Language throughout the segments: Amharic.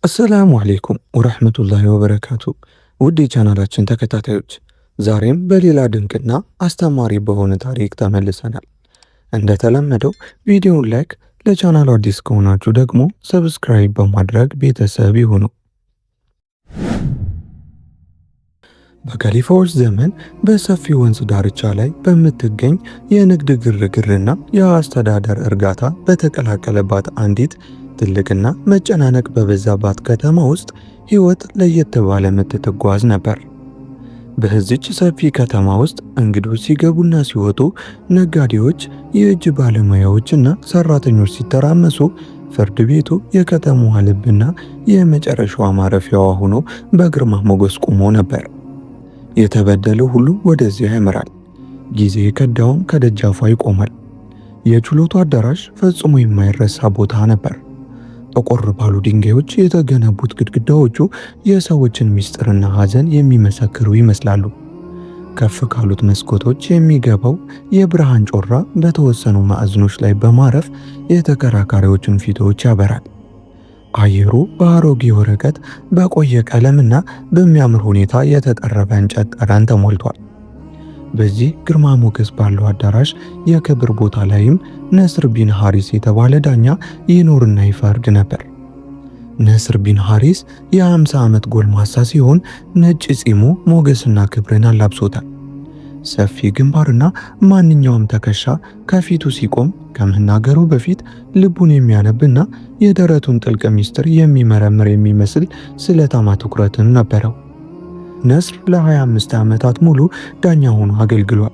السلام عليكم ورحمة الله وبركاته። ውድ የቻናላችን ተከታታዮች፣ ዛሬም በሌላ ድንቅና አስተማሪ በሆነ ታሪክ ተመልሰናል። እንደተለመደው ቪዲዮውን like፣ ለቻናሉ አዲስ ከሆናችሁ ደግሞ subscribe በማድረግ ቤተሰብ ይሁኑ። በከሊፋዎች ዘመን በሰፊ ወንዝ ዳርቻ ላይ በምትገኝ የንግድ ግርግርና የአስተዳደር እርጋታ በተቀላቀለባት አንዲት ትልቅና መጨናነቅ በበዛባት ከተማ ውስጥ ሕይወት ለየት ባለ ምት ትጓዝ ነበር። በዚች ሰፊ ከተማ ውስጥ እንግዶች ሲገቡና ሲወጡ፣ ነጋዴዎች፣ የእጅ ባለሙያዎችና ሰራተኞች ሲተራመሱ፣ ፍርድ ቤቱ የከተማዋ ልብና የመጨረሻዋ ማረፊያዋ ሆኖ በግርማ ሞገስ ቆሞ ነበር። የተበደለው ሁሉ ወደዚያ ያመራል። ጊዜ የከዳውም ከደጃፏ ይቆማል። የችሎቱ አዳራሽ ፈጽሞ የማይረሳ ቦታ ነበር። ጠቆር ባሉ ድንጋዮች የተገነቡት ግድግዳዎቹ የሰዎችን ምስጢርና ሐዘን የሚመሰክሩ ይመስላሉ። ከፍ ካሉት መስኮቶች የሚገባው የብርሃን ጮራ በተወሰኑ ማዕዘኖች ላይ በማረፍ የተከራካሪዎችን ፊቶች ያበራል። አየሩ በአሮጌ ወረቀት፣ በቆየ ቀለምና በሚያምር ሁኔታ የተጠረበ እንጨት ጠረን ተሞልቷል። በዚህ ግርማ ሞገስ ባለው አዳራሽ የክብር ቦታ ላይም ነስር ቢን ሐሪስ የተባለ ዳኛ ይኖርና ይፈርድ ነበር። ነስር ቢን ሐሪስ የ50 ዓመት ጎልማሳ ሲሆን ነጭ ጺሙ ሞገስና ክብርን አላብሶታል። ሰፊ ግንባርና ማንኛውም ትከሻ ከፊቱ ሲቆም ከመናገሩ በፊት ልቡን የሚያነብና የደረቱን ጥልቅ ሚስጥር የሚመረምር የሚመስል ስለታማ ትኩረትን ነበረው። ነስር ለ25 ዓመታት ሙሉ ዳኛ ሆኖ አገልግሏል።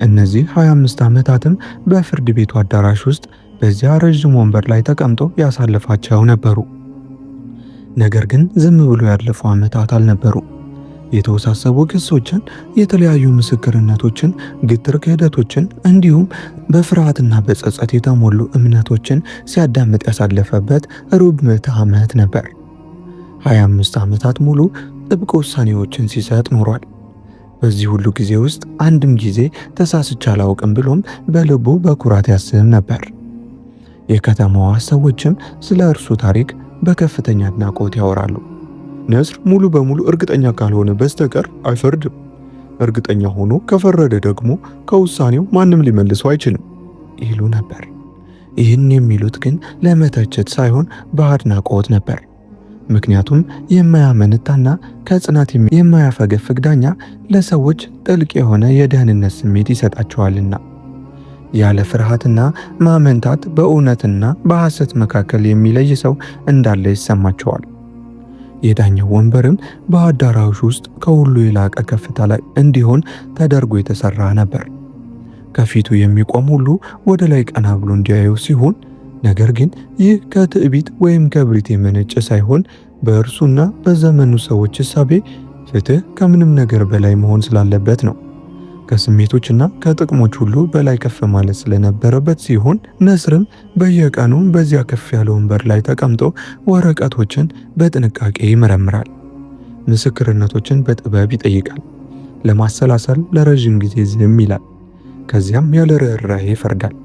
እነዚህ 25 ዓመታትም በፍርድ ቤቱ አዳራሽ ውስጥ በዚያ ረዥም ወንበር ላይ ተቀምጦ ያሳለፋቸው ነበሩ። ነገር ግን ዝም ብሎ ያለፉ ዓመታት አልነበሩ። የተወሳሰቡ ክሶችን፣ የተለያዩ ምስክርነቶችን፣ ግትር ክህደቶችን እንዲሁም በፍርሃትና በጸጸት የተሞሉ እምነቶችን ሲያዳምጥ ያሳለፈበት ሩብ ምዕተ ዓመት ነበር። 25 ዓመታት ሙሉ ጥብቅ ውሳኔዎችን ሲሰጥ ኖሯል። በዚህ ሁሉ ጊዜ ውስጥ አንድም ጊዜ ተሳስቼ አላውቅም ብሎም በልቡ በኩራት ያስብ ነበር። የከተማዋ ሰዎችም ስለ እርሱ ታሪክ በከፍተኛ አድናቆት ያወራሉ። ነስር ሙሉ በሙሉ እርግጠኛ ካልሆነ በስተቀር አይፈርድም። እርግጠኛ ሆኖ ከፈረደ ደግሞ ከውሳኔው ማንም ሊመልሰው አይችልም ይሉ ነበር። ይህን የሚሉት ግን ለመተቸት ሳይሆን በአድናቆት ነበር። ምክንያቱም የማያመነታና ከጽናት የማያፈገፍግ ዳኛ ለሰዎች ጥልቅ የሆነ የደህንነት ስሜት ይሰጣቸዋልና። ያለ ፍርሃትና ማመንታት በእውነትና በሐሰት መካከል የሚለይ ሰው እንዳለ ይሰማቸዋል። የዳኛው ወንበርም በአዳራሹ ውስጥ ከሁሉ የላቀ ከፍታ ላይ እንዲሆን ተደርጎ የተሰራ ነበር። ከፊቱ የሚቆም ሁሉ ወደ ላይ ቀና ብሎ እንዲያየው ሲሆን፣ ነገር ግን ይህ ከትዕቢት ወይም ከብሪት የመነጨ ሳይሆን በእርሱና በዘመኑ ሰዎች እሳቤ ፍትህ ከምንም ነገር በላይ መሆን ስላለበት ነው። ከስሜቶችና ከጥቅሞች ሁሉ በላይ ከፍ ማለት ስለነበረበት ሲሆን፣ ነስርም በየቀኑ በዚያ ከፍ ያለ ወንበር ላይ ተቀምጦ ወረቀቶችን በጥንቃቄ ይመረምራል። ምስክርነቶችን በጥበብ ይጠይቃል። ለማሰላሰል ለረዥም ጊዜ ዝም ይላል። ከዚያም ያለ ርኅራኄ ይፈርዳል።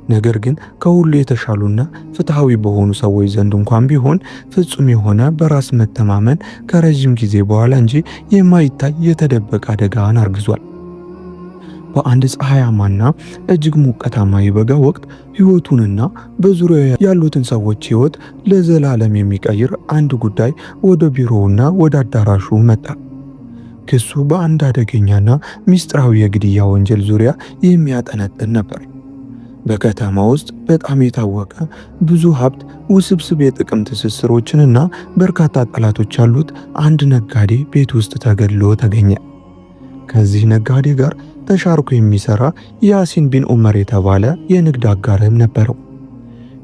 ነገር ግን ከሁሉ የተሻሉና ፍትሃዊ በሆኑ ሰዎች ዘንድ እንኳን ቢሆን ፍጹም የሆነ በራስ መተማመን ከረዥም ጊዜ በኋላ እንጂ የማይታይ የተደበቀ አደጋን አርግዟል። በአንድ ፀሐያማና እጅግ ሞቃታማ የበጋ ወቅት ሕይወቱንና በዙሪያው ያሉትን ሰዎች ሕይወት ለዘላለም የሚቀይር አንድ ጉዳይ ወደ ቢሮውና ወደ አዳራሹ መጣ። ክሱ በአንድ አደገኛና ሚስጥራዊ የግድያ ወንጀል ዙሪያ የሚያጠነጥን ነበር። በከተማ ውስጥ በጣም የታወቀ፣ ብዙ ሀብት፣ ውስብስብ የጥቅም ትስስሮችንና በርካታ ጠላቶች ያሉት አንድ ነጋዴ ቤት ውስጥ ተገድሎ ተገኘ። ከዚህ ነጋዴ ጋር ተሻርኮ የሚሰራ ያሲን ቢን ዑመር የተባለ የንግድ አጋርም ነበረው።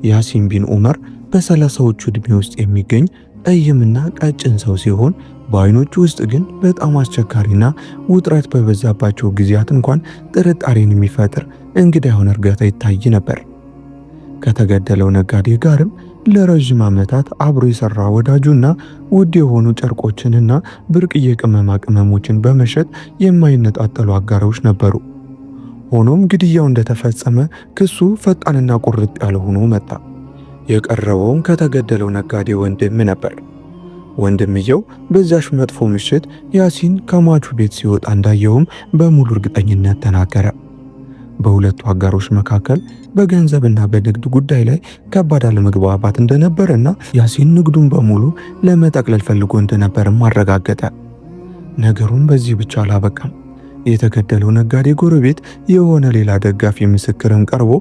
ያሲን ቢን ዑመር በ30ዎቹ ዕድሜ ውስጥ የሚገኝ ጠይምና ቀጭን ሰው ሲሆን፣ በአይኖቹ ውስጥ ግን በጣም አስቸጋሪና ውጥረት በበዛባቸው ጊዜያት እንኳን ጥርጣሬን የሚፈጥር እንግዳ የሆነ እርጋታ ይታይ ነበር። ከተገደለው ነጋዴ ጋርም ለረዥም ዓመታት አብሮ የሰራ ወዳጁና ውድ የሆኑ ጨርቆችንና ብርቅዬ ቅመማ ቅመሞችን በመሸጥ የማይነጣጠሉ አጋሮች ነበሩ። ሆኖም ግድያው እንደተፈጸመ ክሱ ፈጣንና ቁርጥ ያለ ሆኖ መጣ። የቀረበውም ከተገደለው ነጋዴ ወንድም ነበር። ወንድምየው በዛሽ መጥፎ ምሽት ያሲን ከሟቹ ቤት ሲወጣ እንዳየውም በሙሉ እርግጠኝነት ተናገረ። በሁለቱ አጋሮች መካከል በገንዘብና በንግድ ጉዳይ ላይ ከባድ አለመግባባት እንደነበረና ያሲን ንግዱን በሙሉ ለመጠቅለል ፈልጎ እንደነበርም አረጋገጠ። ነገሩን በዚህ ብቻ አላበቃም። የተገደለው ነጋዴ ጎረቤት የሆነ ሌላ ደጋፊ ምስክርም ቀርቦ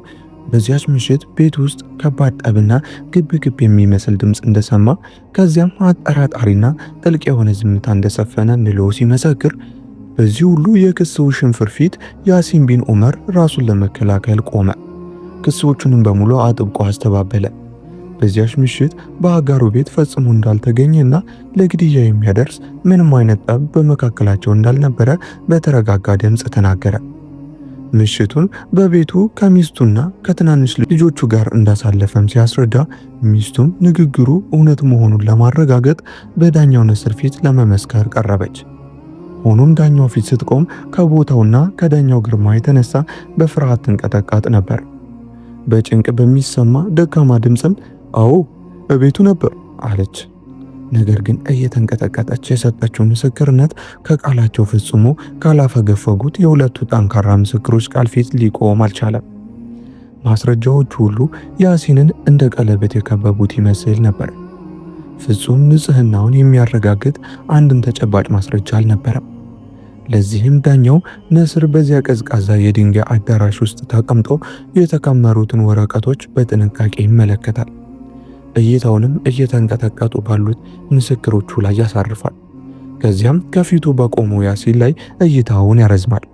በዚያች ምሽት ቤት ውስጥ ከባድ ጠብና ግብግብ የሚመስል ድምፅ እንደሰማ፣ ከዚያም አጠራጣሪና ጥልቅ የሆነ ዝምታ እንደሰፈነ ምሎ ሲመሰክር፣ በዚህ ሁሉ የክሱ ሽንፍር ፊት ያሲን ቢን ዑመር ራሱን ለመከላከል ቆመ። ክሶቹንም በሙሉ አጥብቆ አስተባበለ። በዚያች ምሽት በአጋሩ ቤት ፈጽሞ እንዳልተገኘና ለግድያ የሚያደርስ ምንም አይነት ጠብ በመካከላቸው እንዳልነበረ በተረጋጋ ድምፅ ተናገረ። ምሽቱን በቤቱ ከሚስቱና ከትናንሽ ልጆቹ ጋር እንዳሳለፈም ሲያስረዳ፣ ሚስቱም ንግግሩ እውነት መሆኑን ለማረጋገጥ በዳኛው ንስር ፊት ለመመስከር ቀረበች። ሆኖም ዳኛው ፊት ስትቆም ከቦታውና ከዳኛው ግርማ የተነሳ በፍርሃት ትንቀጠቀጥ ነበር። በጭንቅ በሚሰማ ደካማ ድምፅም አዎ በቤቱ ነበር አለች። ነገር ግን እየተንቀጠቀጠች የሰጠችው ምስክርነት ከቃላቸው ፈጽሞ ካላፈገፈጉት የሁለቱ ጠንካራ ምስክሮች ቃል ፊት ሊቆም አልቻለም። ማስረጃዎቹ ሁሉ ያሲንን እንደ ቀለበት የከበቡት ይመስል ነበር። ፍጹም ንጽህናውን የሚያረጋግጥ አንድም ተጨባጭ ማስረጃ አልነበረም። ለዚህም ዳኛው ነስር በዚያ ቀዝቃዛ የድንጋይ አዳራሽ ውስጥ ተቀምጦ የተከመሩትን ወረቀቶች በጥንቃቄ ይመለከታል። እይታውንም እየተንቀጠቀጡ ባሉት ምስክሮቹ ላይ ያሳርፋል። ከዚያም ከፊቱ በቆመው ያሲን ላይ እይታውን ያረዝማል።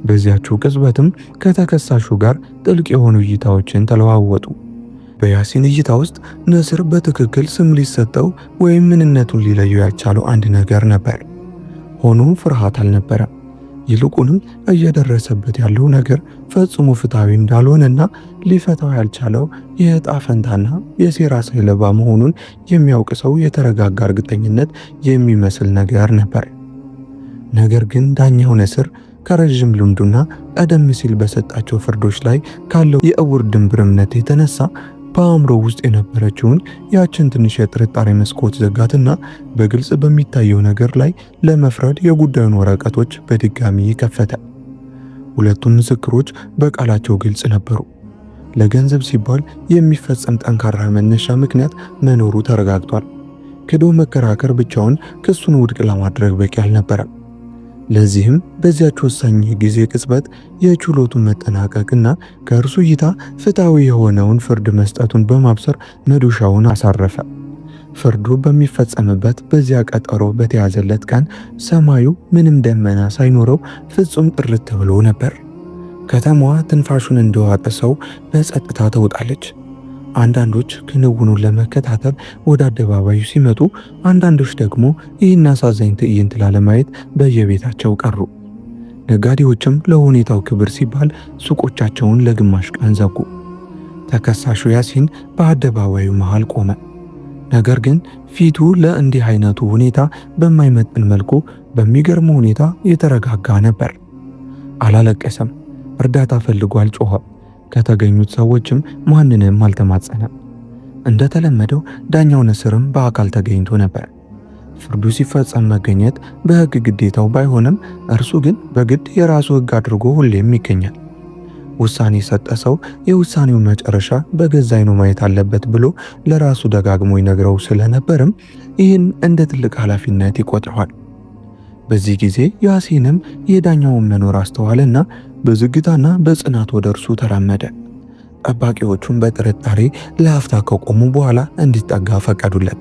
በዚያችው ቅጽበትም ከተከሳሹ ጋር ጥልቅ የሆኑ እይታዎችን ተለዋወጡ። በያሲን እይታ ውስጥ ነስር በትክክል ስም ሊሰጠው ወይም ምንነቱን ሊለየው ያልቻለው አንድ ነገር ነበር። ሆኖም ፍርሃት አልነበረም። ይልቁንም እየደረሰበት ያለው ነገር ፈጽሞ ፍትሐዊ እንዳልሆነና ሊፈታው ያልቻለው የዕጣ ፈንታና የሴራ ሰለባ መሆኑን የሚያውቅ ሰው የተረጋጋ እርግጠኝነት የሚመስል ነገር ነበር። ነገር ግን ዳኛው ነስር ከረዥም ልምዱና ቀደም ሲል በሰጣቸው ፍርዶች ላይ ካለው የእውር ድንብር እምነት የተነሳ በአእምሮ ውስጥ የነበረችውን ያችን ትንሽ የጥርጣሬ መስኮት ዘጋትና በግልጽ በሚታየው ነገር ላይ ለመፍረድ የጉዳዩን ወረቀቶች በድጋሚ ከፈተ። ሁለቱም ምስክሮች በቃላቸው ግልጽ ነበሩ። ለገንዘብ ሲባል የሚፈጸም ጠንካራ መነሻ ምክንያት መኖሩ ተረጋግጧል። ክዶ መከራከር ብቻውን ክሱን ውድቅ ለማድረግ በቂ አልነበረም። ለዚህም በዚያች ወሳኝ ጊዜ ቅጽበት የችሎቱን መጠናቀቅና ከእርሱ እይታ ፍትሐዊ የሆነውን ፍርድ መስጠቱን በማብሰር መዶሻውን አሳረፈ። ፍርዱ በሚፈጸምበት በዚያ ቀጠሮ በተያዘለት ቀን ሰማዩ ምንም ደመና ሳይኖረው ፍጹም ጥርት ብሎ ነበር። ከተማዋ ትንፋሹን እንደዋጠ ሰው በጸጥታ ተውጣለች። አንዳንዶች ክንውኑን ለመከታተል ወደ አደባባዩ ሲመጡ፣ አንዳንዶች ደግሞ ይህን አሳዛኝ ትዕይንት ላለማየት በየቤታቸው ቀሩ። ነጋዴዎችም ለሁኔታው ክብር ሲባል ሱቆቻቸውን ለግማሽ ቀን ዘጉ። ተከሳሹ ያሲን በአደባባዩ መሃል ቆመ። ነገር ግን ፊቱ ለእንዲህ አይነቱ ሁኔታ በማይመጥን መልኩ በሚገርም ሁኔታ የተረጋጋ ነበር። አላለቀሰም፣ እርዳታ ፈልጎ አልጮኸም። ከተገኙት ሰዎችም ማንንም አልተማጸነም። እንደተለመደው ዳኛው ነስርም በአካል ተገኝቶ ነበር። ፍርዱ ሲፈጸም መገኘት በሕግ ግዴታው ባይሆንም እርሱ ግን በግድ የራሱ ሕግ አድርጎ ሁሌም ይገኛል። ውሳኔ የሰጠ ሰው የውሳኔው መጨረሻ በገዛ ዓይኑ ማየት አለበት ብሎ ለራሱ ደጋግሞ ይነግረው ስለነበርም ይህን እንደ ትልቅ ኃላፊነት ይቆጥረዋል። በዚህ ጊዜ ያሲንም የዳኛውን መኖር አስተዋለና በዝግታና በጽናት ወደ እርሱ ተራመደ። ጠባቂዎቹን በጥርጣሬ ለአፍታ ከቆሙ በኋላ እንዲጠጋ ፈቀዱለት።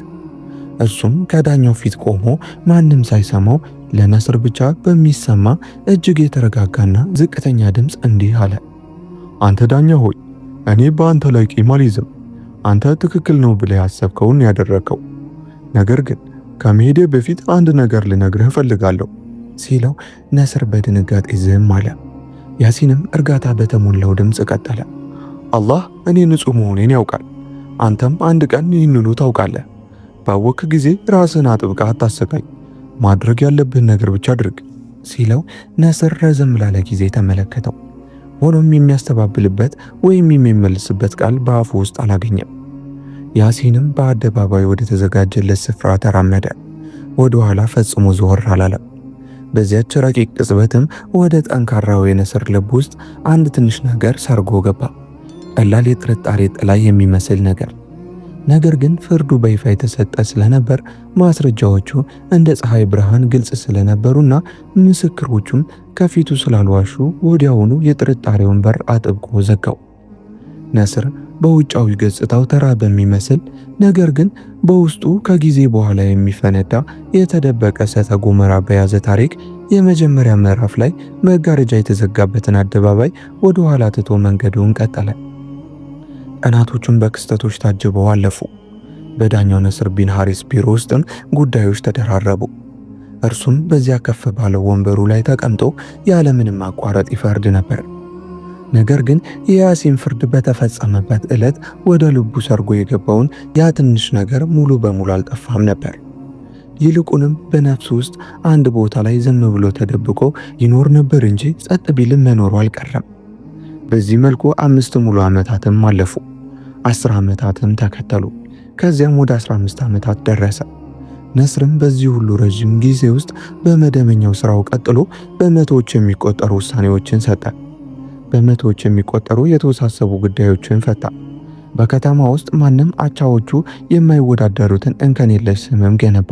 እርሱም ከዳኛው ፊት ቆሞ ማንም ሳይሰማው ለነስር ብቻ በሚሰማ እጅግ የተረጋጋና ዝቅተኛ ድምፅ እንዲህ አለ። አንተ ዳኛ ሆይ፣ እኔ በአንተ ላይ ቂም አልይዝም። አንተ ትክክል ነው ብለህ ያሰብከውን ያደረከው። ነገር ግን ከመሄዴ በፊት አንድ ነገር ልነግርህ እፈልጋለሁ ሲለው ነስር በድንጋጤ ዝም አለ። ያሲንም እርጋታ በተሞላው ድምፅ ቀጠለ። አላህ እኔ ንጹሕ መሆኔን ያውቃል። አንተም አንድ ቀን ይህንኑ ታውቃለህ። ባወክ ጊዜ ራስህን አጥብቀህ አታሰቃይ። ማድረግ ያለብህን ነገር ብቻ አድርግ ሲለው ነስር ረዘም ላለ ጊዜ ተመለከተው። ሆኖም የሚያስተባብልበት ወይም የሚመልስበት ቃል በአፉ ውስጥ አላገኘም። ያሲንም በአደባባይ ወደ ተዘጋጀለት ስፍራ ተራመደ። ወደ ኋላ ፈጽሞ ዞር አላለም። በዚያች ረቂቅ ቅጽበትም ወደ ጠንካራው የነስር ልብ ውስጥ አንድ ትንሽ ነገር ሰርጎ ገባ። ቀላል የጥርጣሬ ጥላ የሚመስል ነገር። ነገር ግን ፍርዱ በይፋ የተሰጠ ስለነበር፣ ማስረጃዎቹ እንደ ፀሐይ ብርሃን ግልጽ ስለነበሩና ምስክሮቹም ከፊቱ ስላልዋሹ ወዲያውኑ የጥርጣሬውን በር አጥብቆ ዘጋው። ነስር በውጫዊ ገጽታው ተራ በሚመስል ነገር ግን በውስጡ ከጊዜ በኋላ የሚፈነዳ የተደበቀ እሳተ ገሞራ በያዘ ታሪክ የመጀመሪያ ምዕራፍ ላይ መጋረጃ የተዘጋበትን አደባባይ ወደ ኋላ ትቶ መንገዱን ቀጠለ። ቀናቶቹን በክስተቶች ታጅበው አለፉ። በዳኛው ነስር ቢን ሐሪስ ቢሮ ውስጥም ጉዳዮች ተደራረቡ። እርሱም በዚያ ከፍ ባለው ወንበሩ ላይ ተቀምጦ ያለምንም ማቋረጥ ይፈርድ ነበር። ነገር ግን የያሲን ፍርድ በተፈጸመበት ዕለት ወደ ልቡ ሰርጎ የገባውን ያ ትንሽ ነገር ሙሉ በሙሉ አልጠፋም ነበር። ይልቁንም በነፍሱ ውስጥ አንድ ቦታ ላይ ዝም ብሎ ተደብቆ ይኖር ነበር እንጂ ጸጥ ቢልም መኖሩ አልቀረም። በዚህ መልኩ 5 ሙሉ ዓመታትም አለፉ። 10 ዓመታትም ተከተሉ። ከዚያም ወደ 15 ዓመታት ደረሰ። ነስርም በዚህ ሁሉ ረዥም ጊዜ ውስጥ በመደበኛው ስራው ቀጥሎ በመቶዎች የሚቆጠሩ ውሳኔዎችን ሰጠ። በመቶዎች የሚቆጠሩ የተወሳሰቡ ጉዳዮችን ፈታ። በከተማ ውስጥ ማንም አቻዎቹ የማይወዳደሩትን እንከን የለሽ ስምም ገነባ።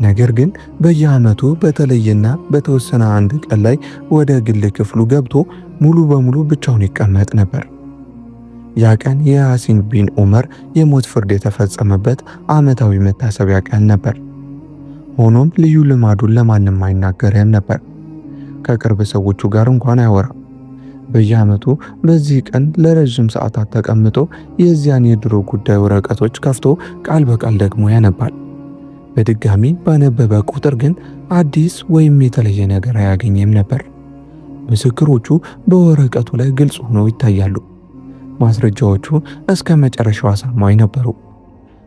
ነገር ግን በየዓመቱ በተለየና በተወሰነ አንድ ቀን ላይ ወደ ግል ክፍሉ ገብቶ ሙሉ በሙሉ ብቻውን ይቀመጥ ነበር። ያ ቀን የያሲን ቢን ዑመር የሞት ፍርድ የተፈጸመበት ዓመታዊ መታሰቢያ ቀን ነበር። ሆኖም ልዩ ልማዱን ለማንም አይናገርም ነበር። ከቅርብ ሰዎቹ ጋር እንኳን አያወራም። በየዓመቱ በዚህ ቀን ለረዥም ሰዓታት ተቀምጦ የዚያን የድሮ ጉዳይ ወረቀቶች ከፍቶ ቃል በቃል ደግሞ ያነባል። በድጋሚ ባነበበ ቁጥር ግን አዲስ ወይም የተለየ ነገር አያገኝም ነበር። ምስክሮቹ በወረቀቱ ላይ ግልጽ ሆነው ይታያሉ። ማስረጃዎቹ እስከ መጨረሻው አሳማኝ ነበሩ።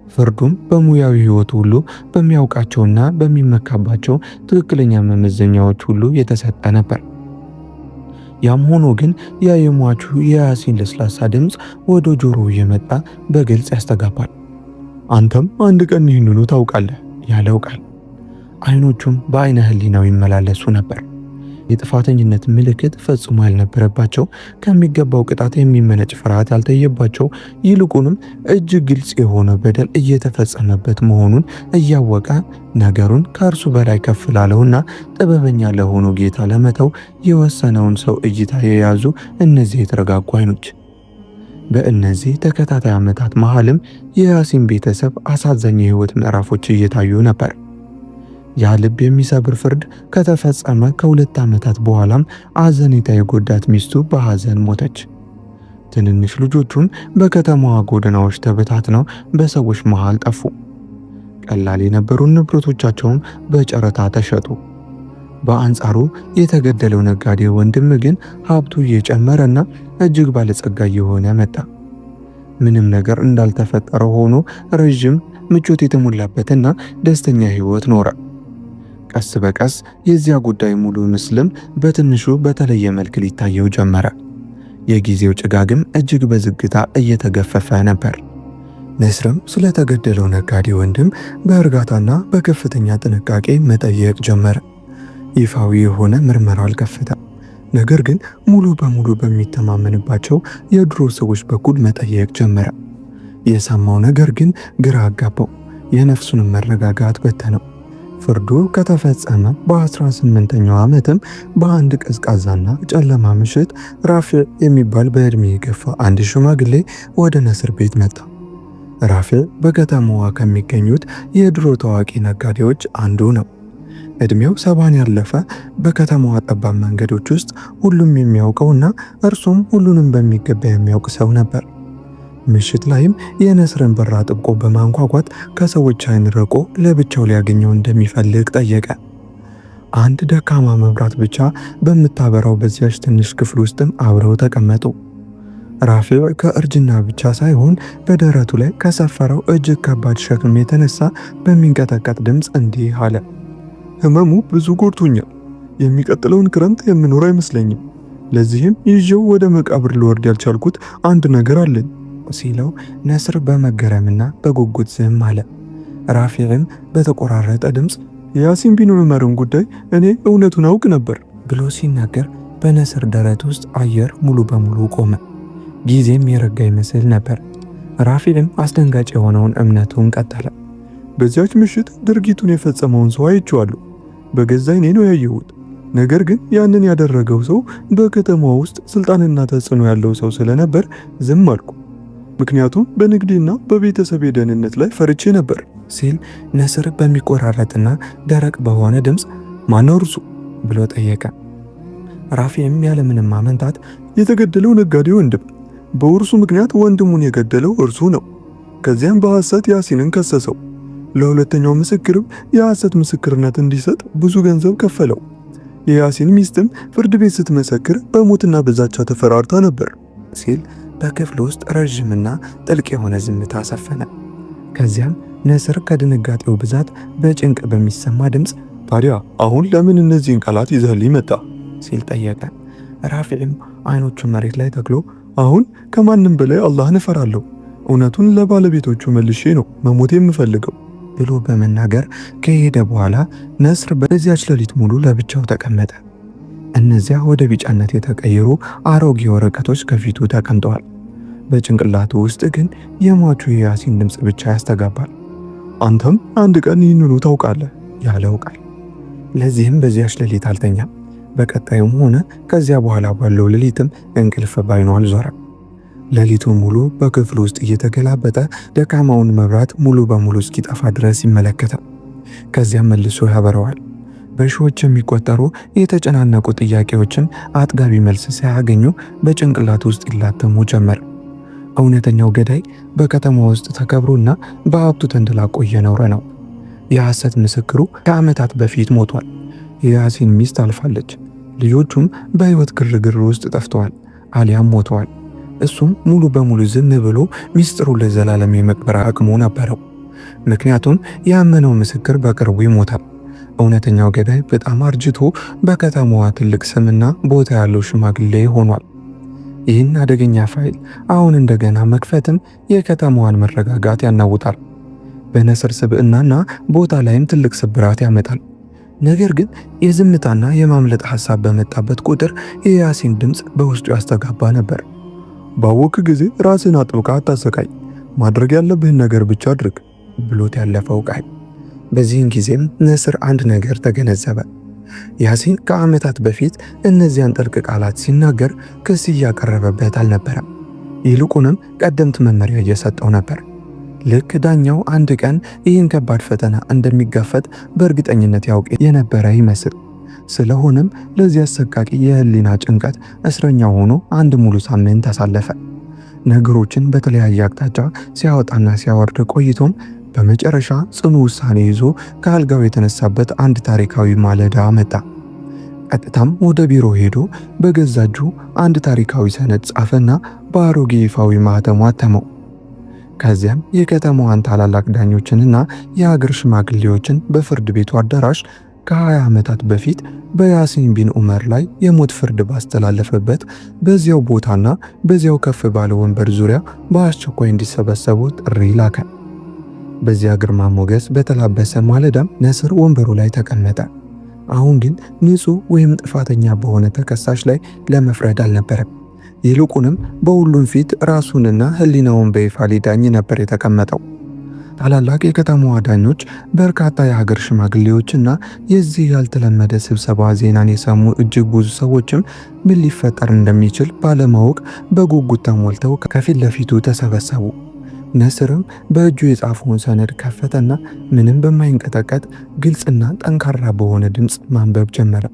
ፍርዱም በሙያዊ ሕይወቱ ሁሉ በሚያውቃቸውና በሚመካባቸው ትክክለኛ መመዘኛዎች ሁሉ የተሰጠ ነበር። ያም ሆኖ ግን ያ የሟቹ የያሲን ለስላሳ ድምፅ ወደ ጆሮው እየመጣ በግልጽ ያስተጋባል። አንተም አንድ ቀን ይህንኑ ታውቃለህ ያለው ቃል። አይኖቹም በአይነ ህሊናው ይመላለሱ ነበር። የጥፋተኝነት ምልክት ፈጽሞ ያልነበረባቸው፣ ከሚገባው ቅጣት የሚመነጭ ፍርሃት ያልታየባቸው፣ ይልቁንም እጅግ ግልጽ የሆነ በደል እየተፈጸመበት መሆኑን እያወቀ ነገሩን ከእርሱ በላይ ከፍ ላለውና ጥበበኛ ለሆኑ ጌታ ለመተው የወሰነውን ሰው እይታ የያዙ እነዚህ የተረጋጉ አይኖች። በእነዚህ ተከታታይ ዓመታት መሃልም የያሲን ቤተሰብ አሳዛኝ የህይወት ምዕራፎች እየታዩ ነበር። ያ ልብ የሚሰብር ፍርድ ከተፈጸመ ከ2 ዓመታት በኋላም አዘኔታ የጎዳት ሚስቱ በሐዘን ሞተች። ትንንሽ ልጆቹም በከተማዋ ጎዳናዎች ተበታትነው በሰዎች መሃል ጠፉ። ቀላል የነበሩ ንብረቶቻቸውም በጨረታ ተሸጡ። በአንጻሩ የተገደለው ነጋዴ ወንድም ግን ሀብቱ እየጨመረና እጅግ ባለጸጋ እየሆነ መጣ። ምንም ነገር እንዳልተፈጠረ ሆኖ ረዥም ምቾት የተሞላበትና ደስተኛ ህይወት ኖረ። ቀስ በቀስ የዚያ ጉዳይ ሙሉ ምስልም በትንሹ በተለየ መልክ ሊታየው ጀመረ። የጊዜው ጭጋግም እጅግ በዝግታ እየተገፈፈ ነበር። ነስርም ስለተገደለው ነጋዴ ወንድም በእርጋታና በከፍተኛ ጥንቃቄ መጠየቅ ጀመረ። ይፋዊ የሆነ ምርመራ አልከፈተም። ነገር ግን ሙሉ በሙሉ በሚተማመንባቸው የድሮ ሰዎች በኩል መጠየቅ ጀመረ። የሰማው ነገር ግን ግራ አጋባው፣ የነፍሱንም መረጋጋት በተነው። ፍርዱ ከተፈጸመ በ18ኛው ዓመትም በአንድ ቀዝቃዛና ጨለማ ምሽት ራፊዕ የሚባል በዕድሜ የገፋ አንድ ሽማግሌ ወደ ነስር ቤት መጣ። ራፊዕ በከተማዋ ከሚገኙት የድሮ ታዋቂ ነጋዴዎች አንዱ ነው። ዕድሜው 70ን ያለፈ፣ በከተማዋ ጠባብ መንገዶች ውስጥ ሁሉም የሚያውቀውና እርሱም ሁሉንም በሚገባ የሚያውቅ ሰው ነበር። ምሽት ላይም የነስርን በር አጥብቆ በማንኳኳት ከሰዎች ዓይን ርቆ ለብቻው ሊያገኘው እንደሚፈልግ ጠየቀ። አንድ ደካማ መብራት ብቻ በምታበራው በዚያች ትንሽ ክፍል ውስጥም አብረው ተቀመጡ። ራፊዕ ከእርጅና ብቻ ሳይሆን በደረቱ ላይ ከሰፈረው እጅግ ከባድ ሸክም የተነሳ በሚንቀጠቀጥ ድምፅ እንዲህ አለ። ህመሙ ብዙ ጎድቶኛል። የሚቀጥለውን ክረምት የምኖር አይመስለኝም። ለዚህም ይዤው ወደ መቃብር ልወርድ ያልቻልኩት አንድ ነገር አለኝ። ሲለው ነስር በመገረምና በጉጉት ዝም አለ። ራፊዕም በተቆራረጠ ድምፅ የያሲን ቢን ዑመርን ጉዳይ እኔ እውነቱን አውቅ ነበር ብሎ ሲናገር በነስር ደረት ውስጥ አየር ሙሉ በሙሉ ቆመ። ጊዜም የረጋ ይመስል ነበር። ራፊዕም አስደንጋጭ የሆነውን እምነቱን ቀጠለ። በዚያች ምሽት ድርጊቱን የፈጸመውን ሰው አይቼዋለሁ። በገዛ ዓይኔ ነው ያየሁት። ነገር ግን ያንን ያደረገው ሰው በከተማዋ ውስጥ ስልጣንና ተጽዕኖ ያለው ሰው ስለነበር ዝም አልኩ። ምክንያቱም በንግዴና በቤተሰቤ ደህንነት ላይ ፈርቼ ነበር ሲል ነስር በሚቆራረጥና ደረቅ በሆነ ድምፅ ማነው እርሱ ብሎ ጠየቀ። ራፊዕም ያለምንም ማመንታት የተገደለው ነጋዴ ወንድም፣ በውርሱ ምክንያት ወንድሙን የገደለው እርሱ ነው። ከዚያም በሐሰት ያሲንን ከሰሰው። ለሁለተኛው ምስክርም የሐሰት ምስክርነት እንዲሰጥ ብዙ ገንዘብ ከፈለው። የያሲን ሚስትም ፍርድ ቤት ስትመሰክር በሞትና በዛቻ ተፈራርታ ነበር ሲል በክፍል ውስጥ ረዥምና ጥልቅ የሆነ ዝምታ ሰፈነ። ከዚያም ነስር ከድንጋጤው ብዛት በጭንቅ በሚሰማ ድምፅ ታዲያ አሁን ለምን እነዚህን ቃላት ይዘህልኝ መጣ? ሲል ጠየቀ። ራፊዕም አይኖቹን መሬት ላይ ተክሎ አሁን ከማንም በላይ አላህን እፈራለሁ። እውነቱን ለባለቤቶቹ መልሼ ነው መሞት የምፈልገው ብሎ በመናገር ከሄደ በኋላ ነስር በዚያች ሌሊት ሙሉ ለብቻው ተቀመጠ። እነዚያ ወደ ቢጫነት የተቀየሩ አሮጌ ወረቀቶች ከፊቱ ተቀምጠዋል። በጭንቅላቱ ውስጥ ግን የሟቹ የያሲን ድምፅ ብቻ ያስተጋባል። አንተም አንድ ቀን ይህንኑ ታውቃለህ ያለው ቃል። ለዚህም በዚያች ሌሊት አልተኛም። በቀጣዩም ሆነ ከዚያ በኋላ ባለው ሌሊትም እንቅልፍ ባይኑ አልዞረም። ሌሊቱን ሙሉ በክፍሉ ውስጥ እየተገላበጠ ደካማውን መብራት ሙሉ በሙሉ እስኪጠፋ ድረስ ይመለከታል። ከዚያም መልሶ ያበረዋል። በሺዎች የሚቆጠሩ የተጨናነቁ ጥያቄዎችን አጥጋቢ መልስ ሳያገኙ በጭንቅላቱ ውስጥ ይላተሙ ጀመር። እውነተኛው ገዳይ በከተማ ውስጥ ተከብሮና በሀብቱ ተንደላቆ እየኖረ ነው። የሐሰት ምስክሩ ከዓመታት በፊት ሞቷል። የያሲን ሚስት አልፋለች። ልጆቹም በሕይወት ግርግር ውስጥ ጠፍተዋል አሊያም ሞተዋል። እሱም ሙሉ በሙሉ ዝም ብሎ ሚስጥሩ ለዘላለም የመቅበር አቅሙ ነበረው። ምክንያቱም ያመነው ምስክር በቅርቡ ይሞታል። እውነተኛው ገዳይ በጣም አርጅቶ በከተማዋ ትልቅ ስምና ቦታ ያለው ሽማግሌ ሆኗል። ይህን አደገኛ ፋይል አሁን እንደገና መክፈትም የከተማዋን መረጋጋት ያናውጣል። በነስር ስብዕናና ቦታ ላይም ትልቅ ስብራት ያመጣል። ነገር ግን የዝምታና የማምለጥ ሐሳብ በመጣበት ቁጥር የያሲን ድምፅ በውስጡ ያስተጋባ ነበር። ባወክ ጊዜ ራስን አጥብቃ አታሰቃይ፣ ማድረግ ያለብህን ነገር ብቻ አድርግ ብሎት ያለፈው ቃል። በዚህን ጊዜም ነስር አንድ ነገር ተገነዘበ። ያሲን ከዓመታት በፊት እነዚያን ጥልቅ ቃላት ሲናገር ክስ እያቀረበበት አልነበረም። ይልቁንም ቀደምት መመሪያ እየሰጠው ነበር። ልክ ዳኛው አንድ ቀን ይህን ከባድ ፈተና እንደሚጋፈጥ በእርግጠኝነት ያውቅ የነበረ ይመስል። ስለሆነም ለዚህ አሰቃቂ የህሊና ጭንቀት እስረኛ ሆኖ አንድ ሙሉ ሳምንት አሳለፈ። ነገሮችን በተለያየ አቅጣጫ ሲያወጣና ሲያወርድ ቆይቶም በመጨረሻ ጽኑ ውሳኔ ይዞ ከአልጋው የተነሳበት አንድ ታሪካዊ ማለዳ መጣ። ቀጥታም ወደ ቢሮ ሄዶ በገዛ እጁ አንድ ታሪካዊ ሰነድ ጻፈና በአሮጌ ይፋዊ ማህተሙ አተመው። ከዚያም የከተማዋን ታላላቅ ዳኞችንና የሀገር ሽማግሌዎችን በፍርድ ቤቱ አዳራሽ ከ20 ዓመታት በፊት በያሲን ቢን ዑመር ላይ የሞት ፍርድ ባስተላለፈበት በዚያው ቦታና በዚያው ከፍ ባለ ወንበር ዙሪያ በአስቸኳይ እንዲሰበሰቡ ጥሪ ላከ። በዚያ ግርማ ሞገስ በተላበሰ ማለዳም ነስር ወንበሩ ላይ ተቀመጠ። አሁን ግን ንጹሕ ወይም ጥፋተኛ በሆነ ተከሳሽ ላይ ለመፍረድ አልነበረም። ይልቁንም በሁሉም ፊት ራሱንና ሕሊናውን በይፋ ሊዳኝ ነበር የተቀመጠው። ታላላቅ የከተማዋ ዳኞች፣ በርካታ የሀገር ሽማግሌዎችና የዚህ ያልተለመደ ስብሰባ ዜናን የሰሙ እጅግ ብዙ ሰዎችም ምን ሊፈጠር እንደሚችል ባለማወቅ በጉጉት ተሞልተው ከፊት ለፊቱ ተሰበሰቡ። ነስርም በእጁ የጻፈውን ሰነድ ከፈተና ምንም በማይንቀጠቀጥ ግልጽና ጠንካራ በሆነ ድምፅ ማንበብ ጀመረ።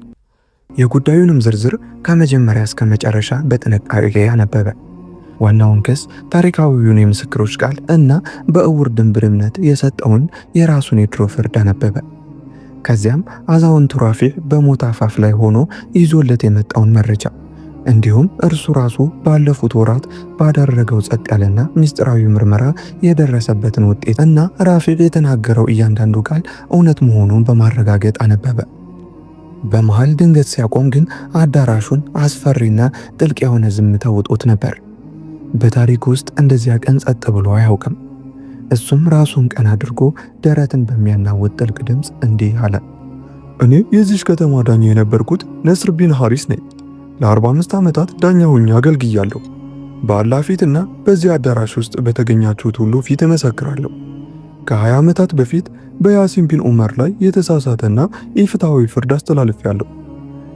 የጉዳዩንም ዝርዝር ከመጀመሪያ እስከ መጨረሻ በጥንቃቄ አነበበ። ዋናውን ክስ፣ ታሪካዊውን የምስክሮች ቃል እና በእውር ድንብር እምነት የሰጠውን የራሱን የድሮ ፍርድ አነበበ። ከዚያም አዛውንቱ ራፊዕ በሞት አፋፍ ላይ ሆኖ ይዞለት የመጣውን መረጃ እንዲሁም እርሱ ራሱ ባለፉት ወራት ባደረገው ጸጥ ያለና ምስጢራዊ ምርመራ የደረሰበትን ውጤት እና ራፊዕ የተናገረው እያንዳንዱ ቃል እውነት መሆኑን በማረጋገጥ አነበበ። በመሃል ድንገት ሲያቆም ግን አዳራሹን አስፈሪና ጥልቅ የሆነ ዝምታ ውጦት ነበር። በታሪክ ውስጥ እንደዚያ ቀን ጸጥ ብሎ አያውቅም። እሱም ራሱን ቀና አድርጎ ደረትን በሚያናውጥ ጥልቅ ድምፅ እንዲህ አለ። እኔ የዚች ከተማ ዳኛ የነበርኩት ነስር ቢን ሐሪስ ነኝ። ለ45 ዓመታት ዳኛ ሆኜ አገልግያለሁ። በአላህ ፊትና በዚህ አዳራሽ ውስጥ በተገኛችሁት ሁሉ ፊት እመሰክራለሁ። ከ20 ዓመታት በፊት በያሲን ቢን ዑመር ላይ የተሳሳተና ኢፍትሐዊ ፍርድ አስተላልፌያለሁ።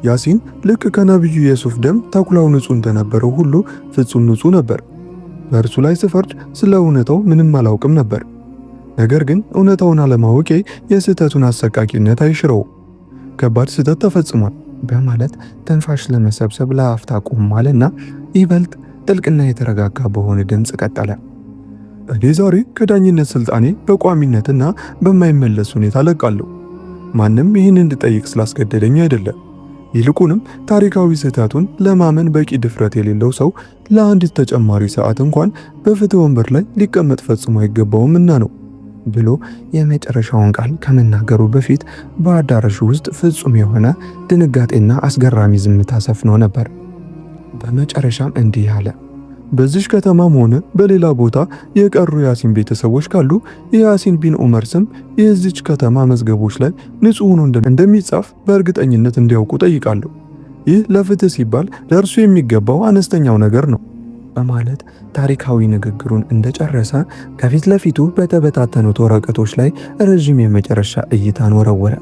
ያሲን ልክ ከነቢዩ የሱፍ ደም ተኩላው ንጹህ እንደነበረው ሁሉ ፍጹም ንጹህ ነበር። በእርሱ ላይ ስፈርድ ስለ እውነታው ምንም አላውቅም ነበር። ነገር ግን እውነታውን አለማወቄ የስህተቱን አሰቃቂነት አይሽረውም። ከባድ ስህተት ተፈጽሟል በማለት ትንፋሽ ለመሰብሰብ ለአፍታ ቆም አለና ይበልጥ ጥልቅና የተረጋጋ በሆነ ድምፅ ቀጠለ። እኔ ዛሬ ከዳኝነት ስልጣኔ በቋሚነትና በማይመለስ ሁኔታ ለቃለሁ። ማንም ይህን እንድጠይቅ ስላስገደደኝ አይደለም። ይልቁንም ታሪካዊ ስህተቱን ለማመን በቂ ድፍረት የሌለው ሰው ለአንዲት ተጨማሪ ሰዓት እንኳን በፍትህ ወንበር ላይ ሊቀመጥ ፈጽሞ አይገባውምና ነው ብሎ የመጨረሻውን ቃል ከመናገሩ በፊት በአዳራሹ ውስጥ ፍጹም የሆነ ድንጋጤና አስገራሚ ዝምታ ሰፍኖ ነበር። በመጨረሻም እንዲህ አለ። በዚሽ ከተማም ሆነ በሌላ ቦታ የቀሩ ያሲን ቤተሰቦች ካሉ የያሲን ቢን ዑመር ስም የዚች ከተማ መዝገቦች ላይ ንጹህ ሆኖ እንደሚጻፍ በእርግጠኝነት እንዲያውቁ ጠይቃለሁ። ይህ ለፍትህ ሲባል ለእርሱ የሚገባው አነስተኛው ነገር ነው በማለት ታሪካዊ ንግግሩን እንደጨረሰ ከፊት ለፊቱ በተበታተኑት ወረቀቶች ላይ ረዥም የመጨረሻ እይታን ወረወረ።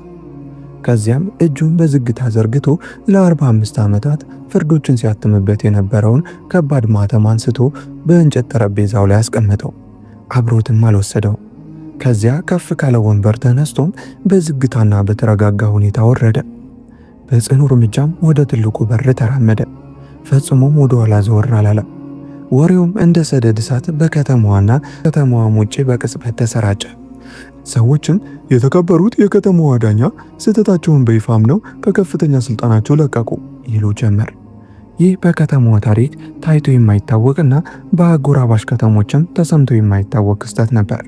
ከዚያም እጁን በዝግታ ዘርግቶ ለ45 ዓመታት ፍርዶችን ሲያትምበት የነበረውን ከባድ ማተም አንስቶ በእንጨት ጠረጴዛው ላይ አስቀመጠው። አብሮትም አልወሰደው። ከዚያ ከፍ ካለ ወንበር ተነስቶም በዝግታና በተረጋጋ ሁኔታ ወረደ። በጽኑ እርምጃም ወደ ትልቁ በር ተራመደ። ፈጽሞም ወደ ኋላ ዘወር አላለም። ወሬውም እንደ ሰደድ እሳት በከተማዋና ከተማዋም ውጪ በቅጽበት ተሰራጨ። ሰዎችም የተከበሩት የከተማዋ ዳኛ ስህተታቸውን በይፋ አምነው ከከፍተኛ ስልጣናቸው ለቀቁ ይሉ ጀመር። ይህ በከተማዋ ታሪክ ታይቶ የማይታወቅና በአጎራባሽ ከተሞችም ተሰምቶ የማይታወቅ ክስተት ነበር።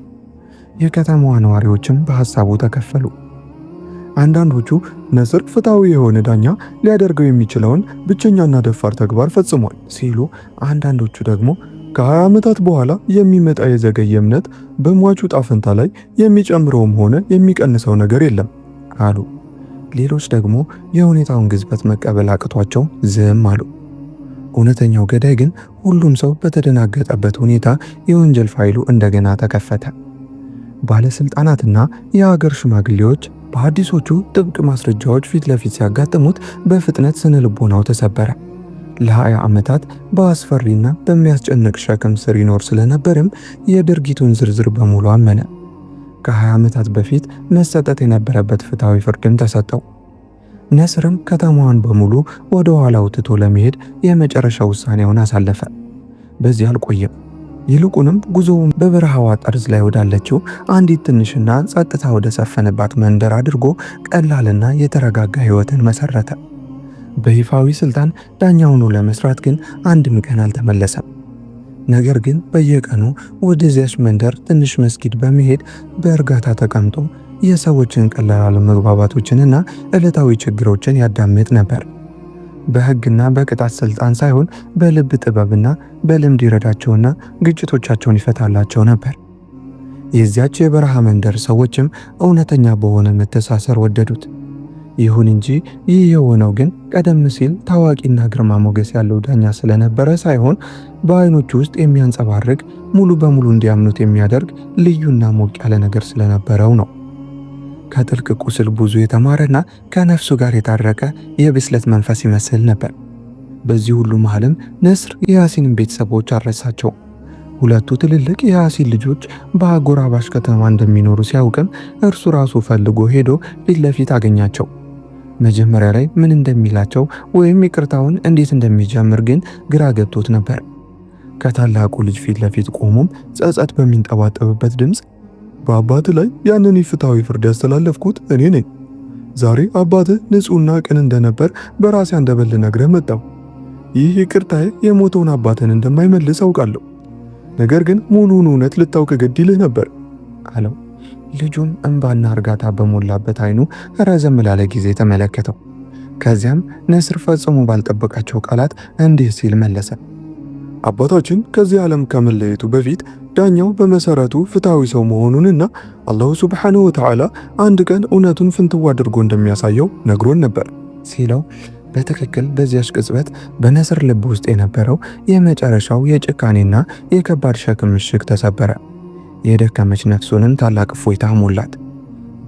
የከተማዋ ነዋሪዎችም በሐሳቡ ተከፈሉ። አንዳንዶቹ ነስር ፍትሐዊ የሆነ ዳኛ ሊያደርገው የሚችለውን ብቸኛና ደፋር ተግባር ፈጽሟል ሲሉ፣ አንዳንዶቹ ደግሞ ከ20 ዓመታት በኋላ የሚመጣ የዘገየ እምነት በሟቹ ዕጣ ፈንታ ላይ የሚጨምረውም ሆነ የሚቀንሰው ነገር የለም አሉ። ሌሎች ደግሞ የሁኔታውን ግዝበት መቀበል አቅቷቸው ዝም አሉ። እውነተኛው ገዳይ ግን ሁሉም ሰው በተደናገጠበት ሁኔታ የወንጀል ፋይሉ እንደገና ተከፈተ። ባለስልጣናትና የሀገር ሽማግሌዎች በአዲሶቹ ጥብቅ ማስረጃዎች ፊት ለፊት ሲያጋጥሙት በፍጥነት ስነ ልቦናው ተሰበረ። ለ20 ዓመታት በአስፈሪና በሚያስጨንቅ ሸክም ስር ይኖር ስለነበርም የድርጊቱን ዝርዝር በሙሉ አመነ። ከ20 ዓመታት በፊት መሰጠት የነበረበት ፍትሐዊ ፍርድም ተሰጠው። ነስርም ከተማዋን በሙሉ ወደ ኋላው ትቶ ለመሄድ የመጨረሻ ውሳኔውን አሳለፈ። በዚህ አልቆየም። ይልቁንም ጉዞውን በበረሃዋ ጠርዝ ላይ ወዳለችው አንዲት ትንሽና ጸጥታ ወደ ሰፈነባት መንደር አድርጎ ቀላልና የተረጋጋ ሕይወትን መሰረተ። በይፋዊ ስልጣን ዳኛ ሆኖ ለመስራት ግን አንድም ቀን አልተመለሰም። ነገር ግን በየቀኑ ወደዚያች መንደር ትንሽ መስጊድ በመሄድ በእርጋታ ተቀምጦ የሰዎችን ቀላል አለመግባባቶችንና ዕለታዊ ችግሮችን ያዳምጥ ነበር። በሕግና በቅጣት ስልጣን ሳይሆን በልብ ጥበብና በልምድ ይረዳቸውና ግጭቶቻቸውን ይፈታላቸው ነበር። የዚያች የበረሃ መንደር ሰዎችም እውነተኛ በሆነ መተሳሰር ወደዱት። ይሁን እንጂ ይህ የሆነው ግን ቀደም ሲል ታዋቂና ግርማ ሞገስ ያለው ዳኛ ስለነበረ ሳይሆን በዓይኖቹ ውስጥ የሚያንጸባርቅ ሙሉ በሙሉ እንዲያምኑት የሚያደርግ ልዩና ሞቅ ያለ ነገር ስለነበረው ነው። ከጥልቅ ቁስል ብዙ የተማረና ከነፍሱ ጋር የታረቀ የብስለት መንፈስ ይመስል ነበር። በዚህ ሁሉ መሃልም ነስር የያሲንን ቤተሰቦች አልረሳቸው። ሁለቱ ትልልቅ የያሲን ልጆች በአጎራባሽ ከተማ እንደሚኖሩ ሲያውቅም እርሱ ራሱ ፈልጎ ሄዶ ፊት ለፊት አገኛቸው። መጀመሪያ ላይ ምን እንደሚላቸው ወይም ይቅርታውን እንዴት እንደሚጀምር ግን ግራ ገብቶት ነበር። ከታላቁ ልጅ ፊት ለፊት ቆሞም ጸጸት በሚንጠባጠብበት ድምፅ በአባትህ ላይ ያንን ኢፍትሐዊ ፍርድ ያስተላለፍኩት እኔ ነኝ። ዛሬ አባትህ ንጹሕና ቅን እንደነበር በራሴ አንደበት ልነግርህ መጣሁ። ይህ ይቅርታዬ የሞተውን አባትህን እንደማይመልስ አውቃለሁ። ነገር ግን ሙሉውን እውነት ልታውቅ ግድ ይልህ ነበር አለው። ልጁም እንባና እርጋታ በሞላበት አይኑ ረዘም ላለ ጊዜ ተመለከተው። ከዚያም ነስር ፈጽሞ ባልጠበቃቸው ቃላት እንዲህ ሲል መለሰ። አባታችን ከዚህ ዓለም ከመለየቱ በፊት ዳኛው በመሰረቱ ፍትሐዊ ሰው መሆኑንና አላሁ ሱብሓነሁ ወተዓላ አንድ ቀን እውነቱን ፍንትው አድርጎ እንደሚያሳየው ነግሮን ነበር ሲለው በትክክል በዚያች ቅጽበት በነስር ልብ ውስጥ የነበረው የመጨረሻው የጭካኔና የከባድ ሸክም ምሽግ ተሰበረ። የደከመች ነፍሱንም ታላቅ እፎይታ ሞላት።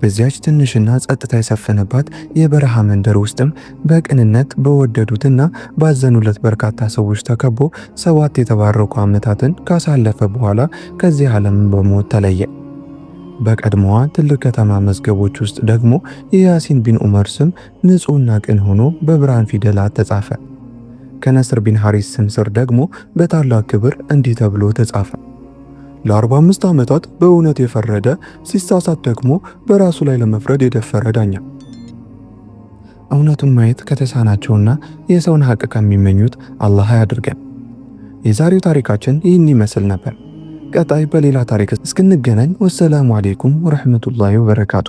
በዚያች ትንሽና ጸጥታ የሰፈነባት የበረሃ መንደር ውስጥም በቅንነት በወደዱትና ባዘኑለት በርካታ ሰዎች ተከቦ 7 የተባረኩ ዓመታትን ካሳለፈ በኋላ ከዚህ ዓለም በሞት ተለየ። በቀድሞዋ ትልቅ ከተማ መዝገቦች ውስጥ ደግሞ የያሲን ቢን ዑመር ስም ንጹሕና ቅን ሆኖ በብርሃን ፊደላት ተጻፈ። ከነስር ቢን ሐሪስ ስም ስር ደግሞ በታላቅ ክብር እንዲህ ተብሎ ተጻፈ። ለ45 ዓመታት በእውነት የፈረደ፣ ሲሳሳት ደግሞ በራሱ ላይ ለመፍረድ የደፈረ ዳኛ። እውነቱን ማየት ከተሳናቸውና የሰውን ሐቅ ከሚመኙት አላህ ያድርገን። የዛሬው ታሪካችን ይህን ይመስል ነበር። ቀጣይ በሌላ ታሪክ እስክንገናኝ ወሰላሙ አሌይኩም ወረሕመቱላሂ ወበረካቱ።